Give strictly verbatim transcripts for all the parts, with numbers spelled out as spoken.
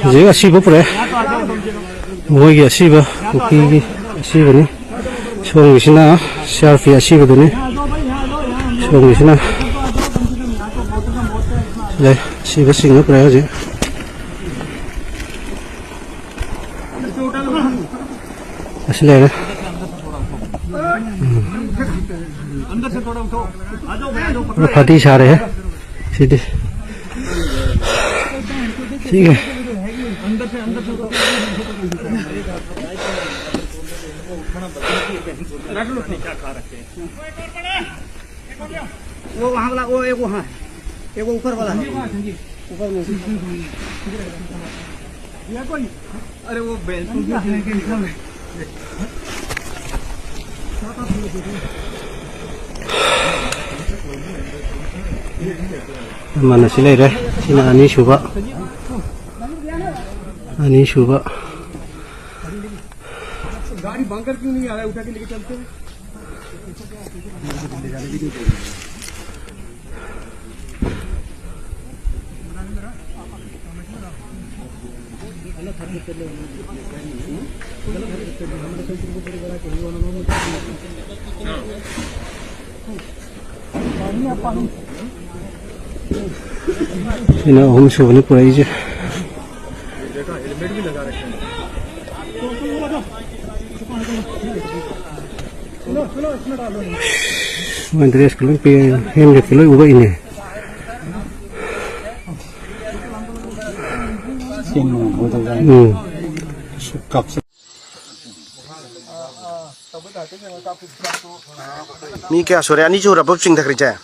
ꯍꯧꯖꯤꯛ ꯑꯁꯤꯕ ꯄꯨꯔꯛꯑꯦ꯫ ꯃꯣꯏꯒꯤ ꯑꯁꯤꯕ, ꯀꯨꯀꯤꯒꯤ ꯑꯁꯤꯕꯅꯤ꯫ ꯁꯣꯝꯒꯤꯁꯤꯅ ꯁꯤ ꯑꯥꯔ ꯄꯤ ꯑꯁꯤꯕꯗꯨꯅꯤ꯫ ꯁꯣꯝꯒꯤꯁꯤꯅ ꯂꯩ, ꯑꯁꯤꯕꯁꯤꯡꯅ ꯄꯨꯔꯛꯑꯦ ꯍꯧꯖꯤꯛ꯫ ꯑꯁꯤ ꯂꯩꯔꯦ꯫ ꯎꯝ꯫ ꯄꯨꯔꯥ ꯐꯥꯇꯤ ꯁꯥꯔꯦꯍꯦ ꯁꯤꯗꯤ꯫ ꯁꯤꯒ꯫ वो वहाँ वाला, वो एक वहाँ, एक वो ऊपर वाला है। ऊपर में। अरे वो बेंच। ꯑꯃꯅ ꯁꯤ ꯂꯩꯔꯦ꯫ ꯁꯤꯅ ꯑꯅꯤꯁꯨꯕ꯫ ꯑꯅꯤꯁꯨꯕ꯫ गाड़ी बंकर क्यों नहीं आ रहा है, उठा के लेके चलते हैं। ꯁꯤꯅ ꯑꯍꯨꯝ ꯁꯨꯕꯅꯤ ꯄꯨꯔꯛꯏꯁꯦ꯫ ꯃꯣꯏ ꯗ꯭ꯔꯦꯁꯀ ꯂꯣꯏ ꯄꯤ, ꯍꯦꯜꯃꯦꯠꯀ ꯂꯣꯏ ꯎꯕꯛꯏꯅꯦ꯫ ꯎꯝ꯫ ꯃꯤ ꯀꯌꯥ ꯁꯨꯔꯦ? ꯑꯅꯤ ꯁꯨꯔꯕꯣ ꯆꯤꯡꯊꯈ꯭ꯔꯤꯁꯦ?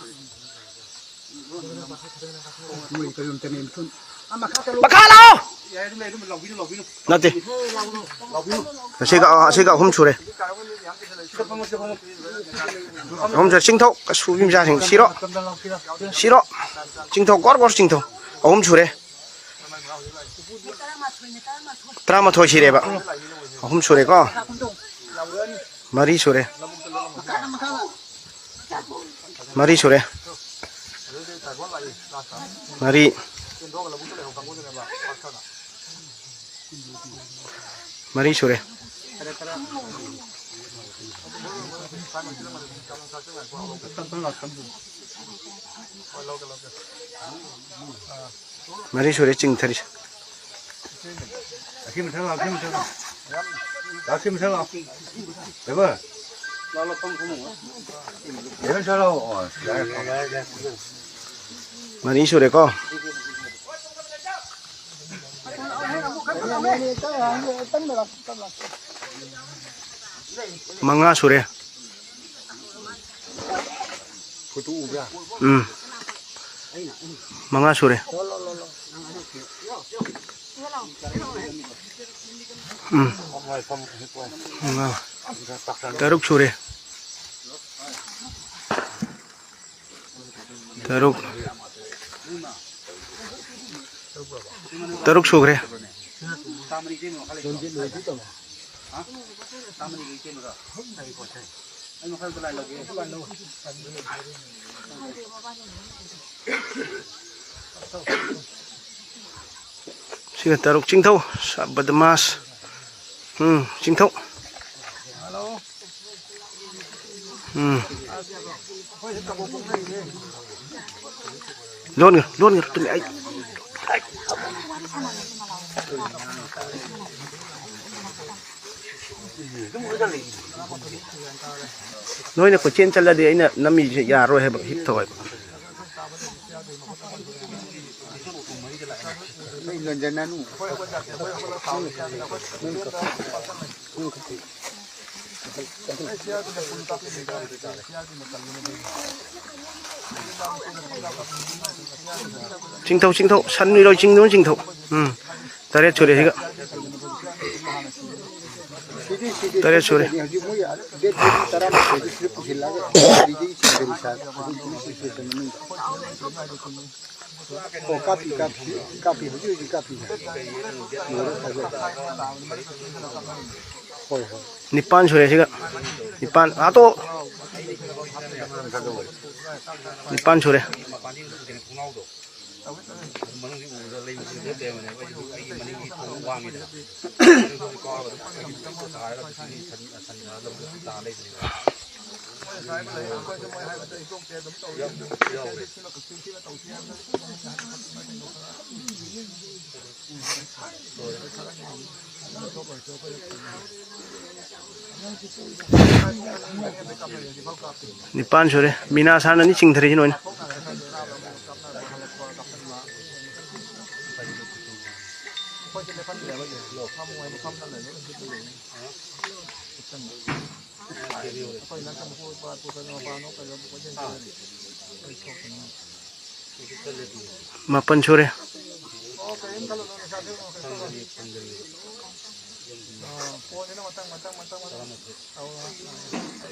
ꯃꯈꯥ ꯂꯥꯛꯑꯣ! ꯅꯠꯇꯦ꯫ ꯑꯁꯤꯒ, ꯑꯁꯤꯒ ꯑꯍꯨꯝ ꯁꯨꯔꯦ꯫ ꯑꯍꯨꯝ ꯁꯨꯔꯦ꯫ ꯆꯤꯡꯊꯧ, ꯀꯩꯁꯨ ꯃꯆꯥꯁꯤꯡ꯫ ꯁꯤꯔꯣ꯫ ꯁꯤꯔꯣ꯫ ꯆꯤꯡꯊꯧ, ꯒꯣꯔ ꯒꯣꯔ ꯆꯤꯡꯊꯧ꯫ ꯑꯍꯨꯝ ꯁꯨꯔꯦ꯫ ꯇꯔꯥꯃꯥꯊꯣꯏ ꯁꯤꯔꯦꯕ꯫ ꯑꯍꯨꯝ ꯁꯨꯔꯦꯀꯣ꯫ ꯃꯔꯤ ꯁꯨꯔꯦ꯫ ꯃꯔꯤ ꯁꯨꯔꯦ꯫ ꯃꯔꯤ꯫ ꯃꯔꯤ ꯁꯨꯔꯦ꯫ ꯃꯔꯤ ꯁꯨꯔꯦ ꯆꯤꯡꯊꯔꯤꯁꯦ꯫ ꯑꯁꯤ ꯃꯊꯛ ꯂꯥꯛꯑꯣ, ꯑꯁꯤ ꯃꯊꯛ ꯂꯥꯛꯑꯣ꯫ ꯑꯁꯤ ꯃꯊꯛ ꯂꯥꯛꯑꯣ꯫ ꯗ꯭ꯔꯥꯏꯚꯔ꯫ ꯗ꯭ꯔꯥꯏꯚꯔ ꯆꯠꯂꯣ꯫ ꯑꯣ, ꯌꯥꯔꯦ꯫ ꯃꯔꯤ ꯁꯨꯔꯦꯀꯣ꯫ ꯃꯉꯥ ꯁꯨꯔꯦ꯫ ꯎꯝ꯫ ꯃꯉꯥ ꯁꯨꯔꯦ꯫ ꯎꯝ꯫ ꯃꯉꯥ꯫ ꯇꯔꯨꯛ ꯁꯨꯔꯦ꯫ ꯇꯔꯨꯛ꯫ ꯇꯔꯨꯛ ꯁꯨꯈ꯭ꯔꯦ꯫ ꯁꯤꯒ ꯇꯔꯨꯛ ꯆꯤꯡꯊꯧ꯫ ꯕꯗꯃꯥꯁ꯫ ꯎꯝ, ꯆꯤꯡꯊꯧ꯫ ꯎꯝ꯫ ꯂꯣꯟꯒꯅꯨ, ꯂꯣꯟꯒꯅꯨ, ꯇꯨꯃꯤꯟ, ꯑꯩ꯫ ꯅꯣꯏꯅ ꯀꯣꯏꯆꯦꯟ ꯆꯠꯂꯗꯤ ꯑꯩꯅ ꯅꯝꯃꯤꯁꯦ ꯌꯥꯔꯣꯏ ꯍꯥꯏꯕ, ꯍꯤꯞꯊꯧ ꯍꯥꯏꯕ꯫ ꯆꯤꯡꯊꯧ, ꯆꯤꯡꯊꯧ, ꯁꯟ ꯏꯔꯣꯏ ꯆꯤꯡꯗꯨꯅ ꯆꯤꯡꯊꯧ꯫ ꯎꯝ꯫ ꯇꯔꯦꯠ ꯁꯨꯔꯦ ꯁꯤꯒ꯫ ꯇꯔꯦꯠ ꯁꯨꯔꯦ꯫ ꯑꯣ, ꯀꯥꯞꯄꯤ, ꯀꯥꯞꯄꯤ, ꯀꯥꯞꯄꯤ, ꯍꯧꯖꯤꯛ ꯍꯧꯖꯤꯛ ꯀꯥꯞꯄꯤ꯫ ꯂꯣꯏꯔꯦ, ꯐꯖꯔꯦ꯫ ꯍꯣꯏ, ꯍꯣꯏ꯫ ꯅꯤꯄꯥꯟ ꯁꯨꯔꯦ ꯁꯤꯒ꯫ ꯅꯤꯄꯥꯟ꯫ ꯑꯥ, ꯇꯣꯛꯑꯣ꯫ ꯅꯤꯄꯥꯟ ꯁꯨꯔꯦ꯫ ꯃꯅꯨꯡꯗꯤ ꯎꯕꯗ ꯂꯩꯕꯁꯤꯡꯗꯨ ꯇꯦꯝꯕꯅꯦꯕ꯫ ꯑꯩꯒꯤ ꯃꯅꯤꯡꯒꯤ ꯊꯣꯡ ꯋꯥꯡꯉꯤꯗꯅ꯫ ꯃꯅꯤꯡ ꯊꯣꯡꯁꯦ ꯀꯥꯎꯔꯒ ꯑꯗꯨꯝ ꯑꯩꯒꯤ ꯃꯤꯠꯇ ꯇꯥꯔꯒ ꯁꯟ, ꯁꯟ ꯁꯥꯔꯒ ꯂꯧꯕꯗ ꯇꯥ ꯂꯩꯕꯅꯦꯕ꯫ ꯌꯥꯎ-, ꯌꯥꯎꯔꯦ꯫ ꯅꯤꯄꯥꯟ ꯁꯨꯔꯦ꯫ ꯃꯤꯅꯥ ꯁꯥꯟꯅꯅꯤ ꯆꯤꯡꯊꯔꯤꯁꯤ ꯅꯣꯏꯅ꯫ ꯃꯥꯄꯟ ꯁꯨꯔꯦ꯫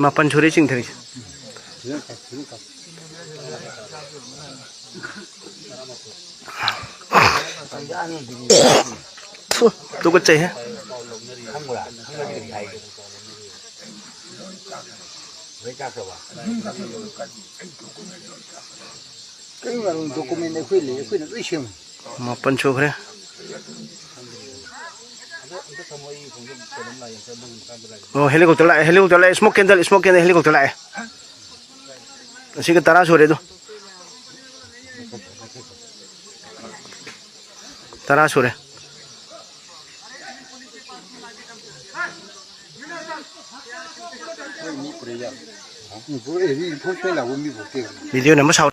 ꯃꯥꯄꯟ ꯁꯨꯔꯦ ꯆꯤꯡꯊꯔꯤꯁꯦ꯫ ꯊꯨ, ꯇꯨꯀꯠꯆꯩꯍꯦ꯫ ꯀꯩꯅꯣ ꯗꯣꯀꯨꯃꯦꯟ ꯑꯩꯈꯣꯏ ꯂꯩ, ꯑꯩꯈꯣꯏꯅ ꯂꯣꯏ ꯁꯦꯝꯃꯤ꯫ ꯃꯥꯄꯟ ꯁꯨꯈ꯭ꯔꯦ꯫ ꯑꯣ, ꯍꯦꯂꯤꯀꯣꯞꯇꯔ ꯂꯥꯛꯑꯦ, ꯍꯦꯂꯤꯀꯣꯞꯇꯔ ꯂꯥꯛꯑꯦ, smoke candle, smoke candle, helicopter ꯂꯥꯛꯑꯦ꯫ ꯑꯁꯤꯒ ꯇꯔꯥ ꯁꯨꯔꯦ ꯑꯗꯨ꯫ ꯇꯔꯥ ꯁꯨꯔꯦ꯫ ꯚꯤꯗꯤꯑꯣ ꯅꯝꯕ ꯁꯥꯎ꯫